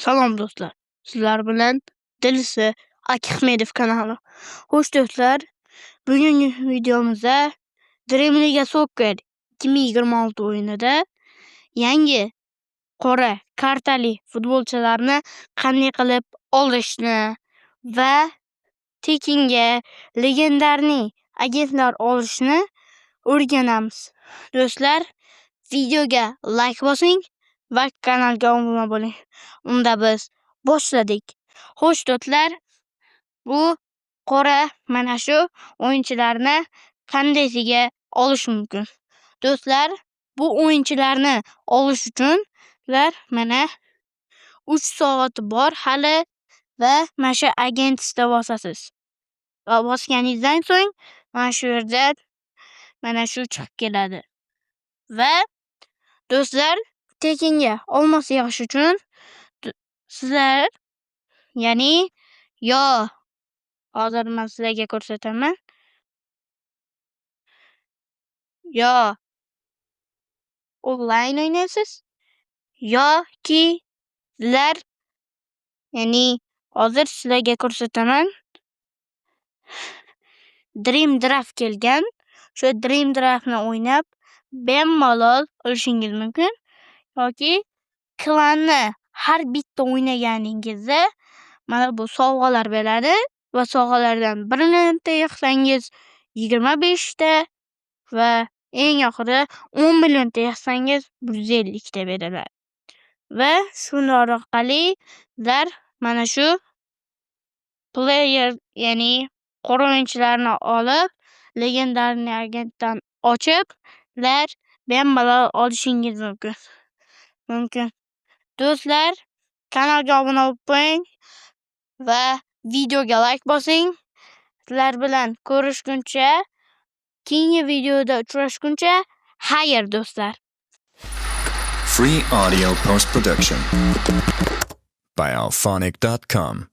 Salom do'stlar. Sizlar bilan Dilsi Akixmedov kanali. Xo'sh do'stlar, bugungi videomizda Dream League Soccer 2026 o'yinida yangi qora kartali futbolchilarni qanday qilib olishni va tekinga легендарный agentlar olishni o'rganamiz. Do'stlar, videoga like bosing va kanalga obuna bo'ling. Unda biz boshladik. Xo'sh do'stlar, bu qora mana shu o'yinchilarni qandaysiga olish mumkin? Do'stlar, bu o'yinchilarni olish uchun sizlar mana 3 soati bor hali va mana shu agentda bosasiz. Va bosganingizdan so'ng mana shu yerda mana shu chiqib keladi. Va do'stlar, tekinga olmos yig'ish uchun sizlar, ya'ni yo hozir men sizlarga ko'rsataman. Yo onlayn o'ynaysiz yoki sizlar, ya'ni hozir sizlarga ko'rsataman. Dream Draft kelgan. Shu Dream Draftni o'ynab bemalol olishingiz mumkin yoki klanni har bitta o'ynaganingizda mana bu sovg'alar beradi va sovg'alardan 1 millionta yig'sangiz 25 ta va eng oxiri 10 millionta yig'sangiz 150 ta beriladi. Va shuni orqali sizlar mana shu player, ya'ni qora o'yinchilarni olib, легендарный agentdan ochib, sizlar bemalol olishingiz mumkin. Do'stlar, kanalga obuna bo'lib qo'ying va videoga like bosing. Sizlar bilan ko'rishguncha, keyingi videoda uchrashguncha, xayr do'stlar. Free audio post production by Alphonic.com.